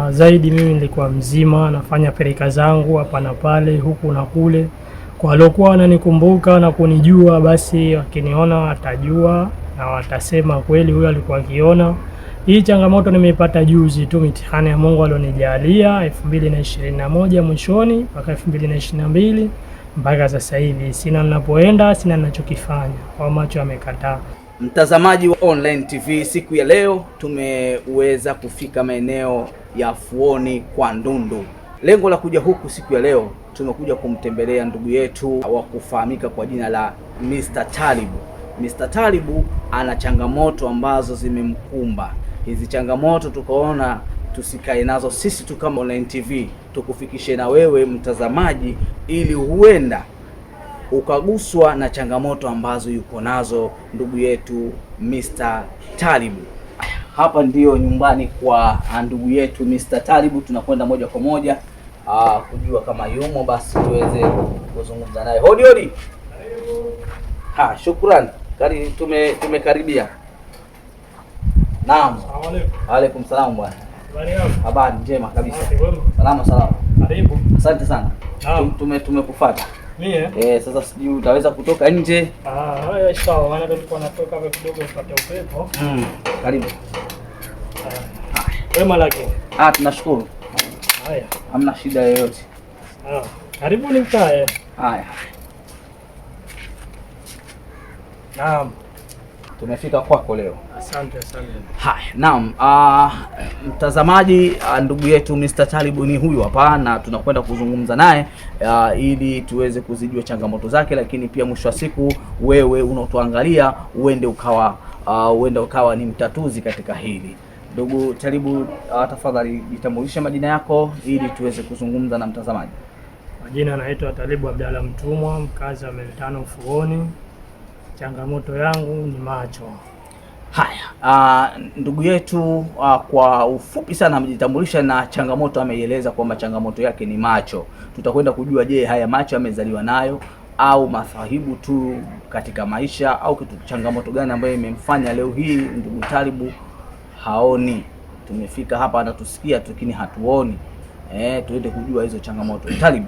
Zaidi mimi nilikuwa mzima, nafanya pereka zangu hapa na pale, huku na kule. Kwa waliokuwa wananikumbuka na kunijua, basi wakiniona watajua na watasema kweli huyu alikuwa akiona. Hii changamoto nimeipata juzi tu, mitihani ya Mungu alionijalia 2021 mwishoni mpaka 2022 mpaka sasa hivi sina ninapoenda, sina ninachokifanya, kwa macho yamekataa. Mtazamaji wa Online TV, siku ya leo tumeweza kufika maeneo ya Fuoni kwa Ndundu. Lengo la kuja huku siku ya leo, tumekuja kumtembelea ndugu yetu wa kufahamika kwa jina la Mr. Talibu. Mr. Talibu ana changamoto ambazo zimemkumba. Hizi changamoto tukaona tusikae nazo sisi tu kama Online TV, tukufikishe na wewe mtazamaji, ili huenda ukaguswa na changamoto ambazo yuko nazo ndugu yetu Mr. Talibu. Hapa ndiyo nyumbani kwa ndugu yetu Mr. Talibu, tunakwenda moja kwa moja kujua kama yumo, basi tuweze kuzungumza naye. Hodi hodi. Ha, shukran. Kari, tumekaribia. Naam. Waalaikum salaam bwana. Habari njema kabisa. Salama salama. Karibu. Asante sana. Naam. Tumekufuata. Mie? Sasa sijui utaweza kutoka nje. Ah, haya sawa, maana tulikuwa natoka hapa kidogo upate upepo. Karibu. Wema lakini. Ah, tunashukuru. Haya. Hamna shida yoyote. Ah, karibuni mkae. Haya. Naam. Tumefika kwako leo. Asante asante. Haya, naam. Mtazamaji, ndugu yetu Mr. Talibu ni huyu hapa na tunakwenda kuzungumza naye ili tuweze kuzijua changamoto zake, lakini pia mwisho wa siku wewe unaotuangalia uende ukawa ni mtatuzi katika hili. Ndugu Talibu, tafadhali jitambulishe majina yako ili tuweze kuzungumza na mtazamaji. Majina naitwa Talibu Abdalla Mtumwa, mkazi wa Meli Tano Ufuoni. Changamoto yangu ni macho. Haya, ndugu yetu kwa ufupi sana amejitambulisha na changamoto ameieleza kwamba changamoto yake ni macho. Tutakwenda kujua, je, haya macho amezaliwa nayo au masahibu tu katika maisha au kitu, changamoto gani ambayo imemfanya leo hii ndugu Talibu haoni? Tumefika hapa anatusikia lakini hatuoni. Tuende kujua hizo changamoto. Talibu,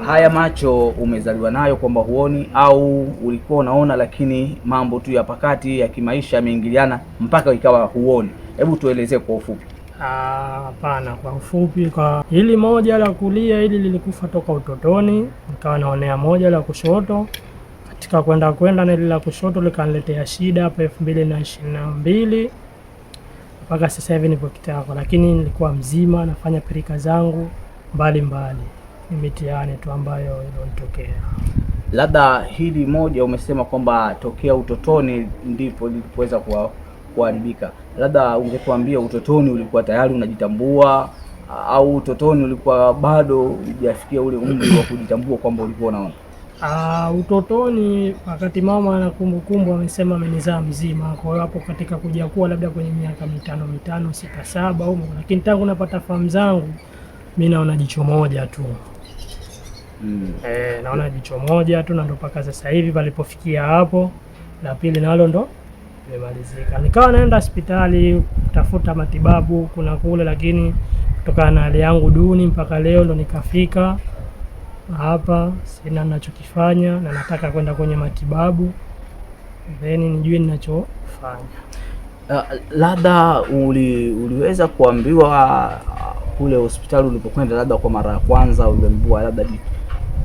haya macho umezaliwa nayo kwamba huoni au ulikuwa unaona lakini mambo tu ya pakati ya kimaisha yameingiliana mpaka ikawa huoni? Hebu tuelezee kwa ufupi. Hapana, kwa ufupi, kwa hili moja la kulia hili lilikufa toka utotoni, nikawa naonea moja la kushoto. Katika kwenda na hili la kushoto likaniletea shida hapa 2022 mpaka sasa hivi nipo kitako, lakini nilikuwa mzima nafanya pirika zangu mbalimbali. Ni mitihani tu ambayo ilionitokea. Labda hili moja umesema kwamba tokea utotoni ndipo lilipoweza kuharibika. Labda ungetuambia utotoni ulikuwa tayari unajitambua au utotoni ulikuwa bado hujafikia ule umri wa kujitambua kwamba ulikuwa unaona? Utotoni wakati mama ana kumbukumbu amesema amenizaa mzima, kwa hiyo hapo katika kuja kuwa labda kwenye miaka mitano 6 7 huko, lakini tangu napata fahamu zangu mi naona jicho moja tu. Naona jicho moja tu na ndo mpaka sasa hivi palipofikia hapo. La pili nalo ndo limemalizika. Nikawa naenda hospitali kutafuta matibabu kuna kule, lakini kutokana na hali yangu duni mpaka leo ndo nikafika hapa, sina ninachokifanya na nataka kwenda kwenye matibabu then nijue ninachofanya. Labda uliweza kuambiwa kule hospitali ulipokwenda, labda kwa mara ya kwanza uliambiwa labda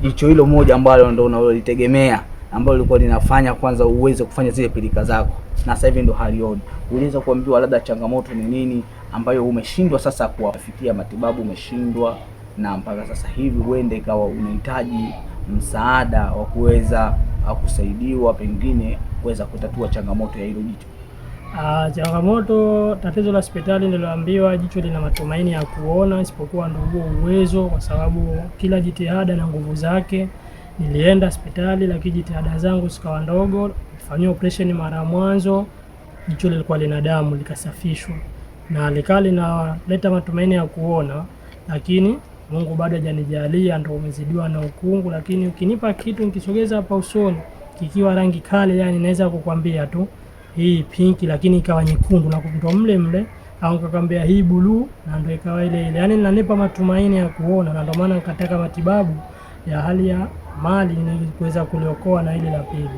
jicho hilo moja ambalo ndo unalolitegemea ambalo lilikuwa linafanya kwanza uweze kufanya zile pilika zako na sasa hivi ndo halioni. Uliweza kuambiwa labda changamoto ni nini ambayo umeshindwa sasa kuwafikia matibabu, umeshindwa na mpaka sasa hivi huenda ikawa unahitaji msaada wa kuweza kusaidiwa pengine kuweza kutatua changamoto ya hilo jicho? Changamoto, tatizo la hospitali nililoambiwa jicho lina matumaini ya kuona, isipokuwa ndio huo uwezo, kwa sababu kila jitihada na nguvu zake. Nilienda hospitali lakini jitihada zangu zikawa ndogo. Nilifanyiwa operation mara ya mwanzo, jicho lilikuwa lina damu likasafishwa na likaa linaleta matumaini ya kuona, lakini Mungu bado hajanijalia, ndio umezidiwa na ukungu. Lakini ukinipa kitu nikisogeza hapa usoni kikiwa rangi kali, yani naweza kukwambia tu hii pinki, lakini ikawa nyekundu na ndo mle mle au nikakwambia hii buluu, na ndio ikawa ile ile. Yaani inanipa matumaini ya kuona, na ndio maana nikataka matibabu ya hali ya mali ili kuweza kuliokoa na ile la pili.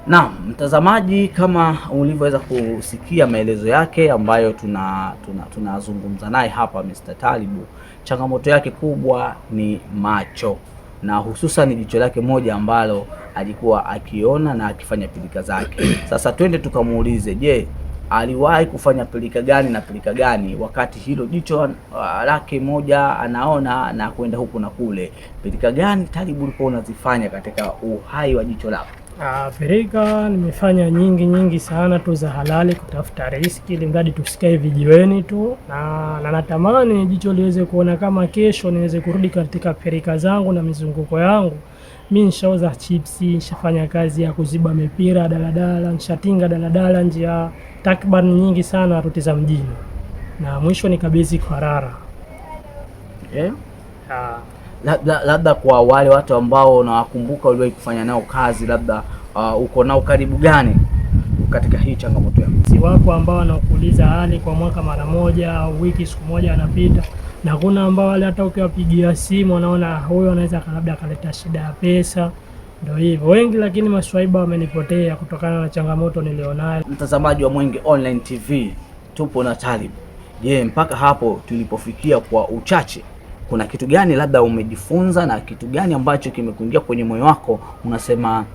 Naam, mtazamaji, kama ulivyoweza kusikia maelezo yake ambayo tunazungumza naye hapa Mr. Talibu, changamoto yake kubwa ni macho na hususan jicho lake moja ambalo alikuwa akiona na akifanya pilika zake. Sasa twende tukamuulize, je, aliwahi kufanya pilika gani na pilika gani wakati hilo jicho lake moja anaona na kwenda huku na kule? Pilika gani Talibu ulikuwa unazifanya katika uhai wa jicho lako? Pirika nimefanya nyingi nyingi sana tu za halali kutafuta riziki, ili mradi tusikae vijiweni tu, na natamani jicho liweze kuona kama kesho niweze kurudi katika pirika zangu na mizunguko yangu. Mi nishauza chipsi, nishafanya kazi ya kuziba mipira daladala, nishatinga daladala njia takriban nyingi sana ruti za mjini, na mwisho nikabidhi kwa Rara. Yeah. Ah, Labda kwa wale watu ambao unawakumbuka uliwahi kufanya nao kazi, labda uko nao karibu gani katika hii changamoto yako? Si wapo ambao wanakuuliza hali kwa mwaka mara moja au wiki siku moja anapita, na kuna ambao wale hata ukiwapigia simu wanaona huyu anaweza labda akaleta shida ya pesa. Ndio hivyo wengi, lakini maswaiba wamenipotea kutokana na changamoto nilionayo. Mtazamaji wa Mwenge Online TV, tupo na Talib. Je, mpaka hapo tulipofikia kwa uchache, kuna kitu gani labda umejifunza na kitu gani ambacho kimekuingia kwenye moyo wako unasema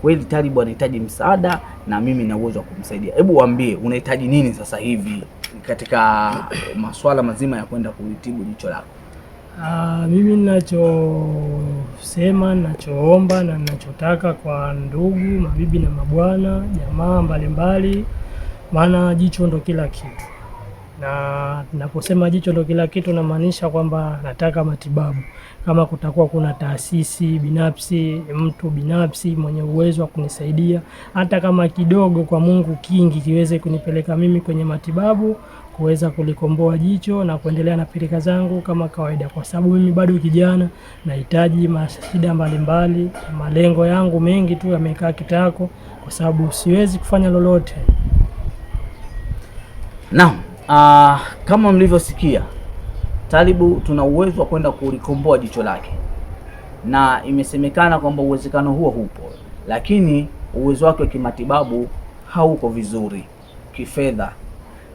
kweli Talibu anahitaji msaada na mimi na uwezo wa kumsaidia? Hebu waambie unahitaji nini sasa hivi katika masuala mazima ya kwenda kulitibu jicho lako. Mimi ninachosema, ninachoomba na ninachotaka kwa ndugu, mabibi na mabwana, jamaa mbalimbali, maana jicho ndo kila kitu. Na naposema jicho ndo kila kitu, namaanisha kwamba nataka matibabu. Kama kutakuwa kuna taasisi binafsi, mtu binafsi mwenye uwezo wa kunisaidia hata kama kidogo, kwa Mungu kingi kiweze kunipeleka mimi kwenye matibabu kuweza kulikomboa jicho na kuendelea na pirika zangu kama kawaida, kwa sababu mimi bado kijana, nahitaji mashida mbalimbali, malengo yangu mengi tu yamekaa kitako, kwa sababu siwezi kufanya lolote. Naam, kama mlivyosikia Talibu tuna uwezo wa kwenda kulikomboa jicho lake, na imesemekana kwamba uwezekano huo hupo, lakini uwezo wake wa kimatibabu hauko vizuri kifedha.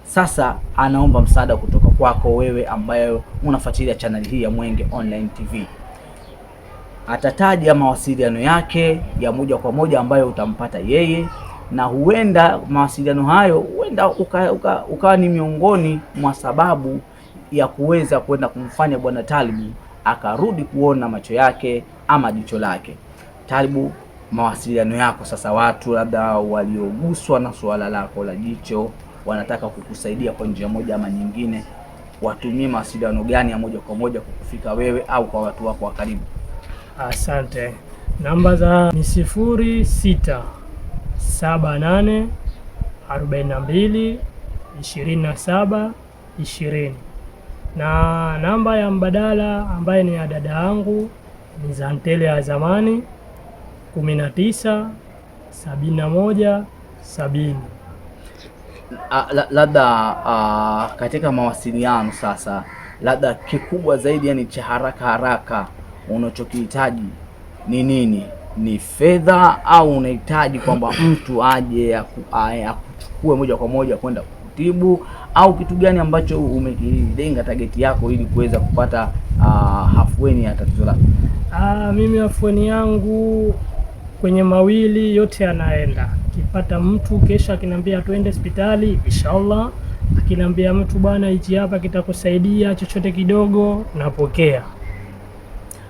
Sasa anaomba msaada kutoka kwako wewe ambaye unafuatilia chaneli hii ya Mwenge Online TV. Atataja mawasiliano yake ya moja kwa moja ambayo utampata yeye, na huenda mawasiliano hayo huenda ukawa ni miongoni mwa sababu ya kuweza kwenda kumfanya Bwana Talibu akarudi kuona macho yake ama jicho lake. Talibu, mawasiliano yako sasa, watu labda walioguswa na suala lako la jicho wanataka kukusaidia kwa njia moja ama nyingine, watumie mawasiliano gani ya moja kwa moja kukufika wewe au kwa watu wako wa karibu? Asante. Namba za ni 06 78 42 27 20, na namba ya mbadala ambaye ni ya dada yangu ni Zantele ya zamani 19 71 70. Labda katika mawasiliano sasa, labda kikubwa zaidi, yani cha haraka haraka unachokihitaji ni nini? Ni fedha au unahitaji kwamba mtu aje akuchukue moja kwa moja kwenda kutibu, au kitu gani ambacho umekilenga tageti yako ili kuweza kupata hafueni ya tatizo lako? Mimi afueni yangu kwenye mawili yote yanaenda. Kipata mtu kesho akiniambia tuende hospitali, inshallah. Akiniambia mtu bwana, hichi hapa kitakusaidia chochote kidogo, napokea.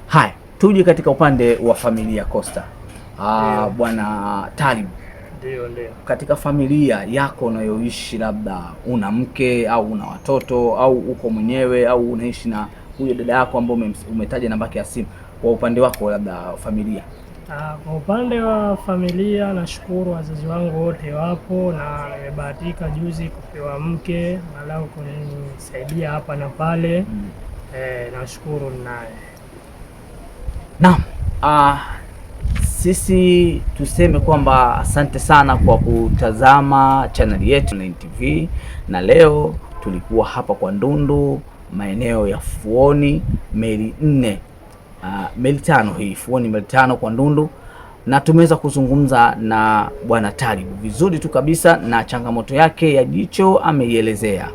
Haya, tuje katika upande wa familia Costa. Bwana Talib, Ndio, ndio. katika familia yako unayoishi, labda una mke au una watoto au uko mwenyewe au unaishi na huyo dada yako ambaye umetaja namba yake ya simu, kwa upande wako labda familia? Kwa upande wa familia nashukuru wazazi wangu wote wapo, na nimebahatika juzi kupewa mke angalau kunisaidia hapa na pale. Nashukuru naye. Naam. Sisi tuseme kwamba asante sana kwa kutazama chaneli yetu Online TV, na leo tulikuwa hapa kwa Ndundu maeneo ya Fuoni meli 4, meli 5 hii Fuoni meli 5 kwa Ndundu, na tumeweza kuzungumza na Bwana Talibu vizuri tu kabisa, na changamoto yake ya jicho ameielezea.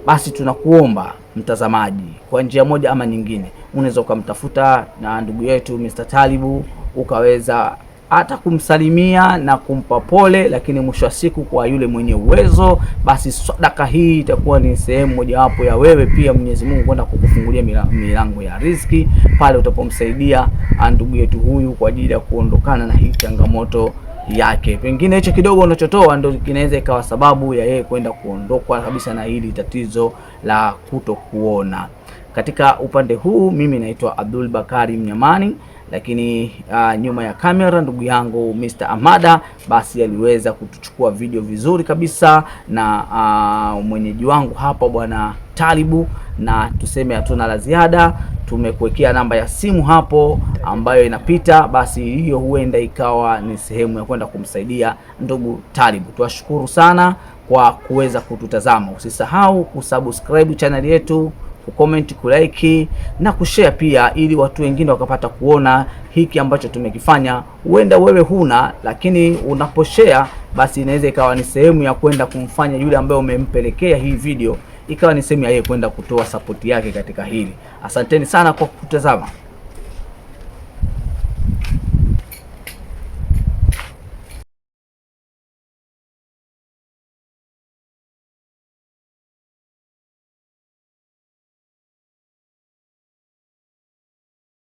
Basi tunakuomba mtazamaji, kwa njia moja ama nyingine, unaweza ukamtafuta na ndugu yetu Mr. Talibu ukaweza hata kumsalimia na kumpa pole, lakini mwisho wa siku kwa yule mwenye uwezo, basi sadaka hii itakuwa ni sehemu mojawapo ya wewe pia Mwenyezi Mungu kwenda kukufungulia milango ya riziki pale utapomsaidia ndugu yetu huyu kwa ajili ya kuondokana na hii changamoto yake. Pengine hicho kidogo unachotoa ndio kinaweza ikawa sababu ya yeye kwenda kuondokwa kabisa na hili tatizo la kutokuona. Katika upande huu mimi naitwa Abdul Bakari Mnyamani, lakini nyuma ya kamera ndugu yangu Mr. Amada basi aliweza kutuchukua video vizuri kabisa na mwenyeji wangu hapa Bwana Talibu, na tuseme hatuna la ziada. Tumekuwekea namba ya simu hapo ambayo inapita, basi hiyo huenda ikawa ni sehemu ya kwenda kumsaidia ndugu Talibu. Tuwashukuru sana kwa kuweza kututazama. Usisahau kusubscribe channel yetu, kucomment, kulike na kushare pia, ili watu wengine wakapata kuona hiki ambacho tumekifanya. Huenda wewe huna, lakini unaposhare basi inaweza ikawa ni sehemu ya kwenda kumfanya yule ambaye umempelekea hii video ikawa ni sehemu ya yeye kwenda kutoa sapoti yake katika hili. Asanteni sana kwa kutazama.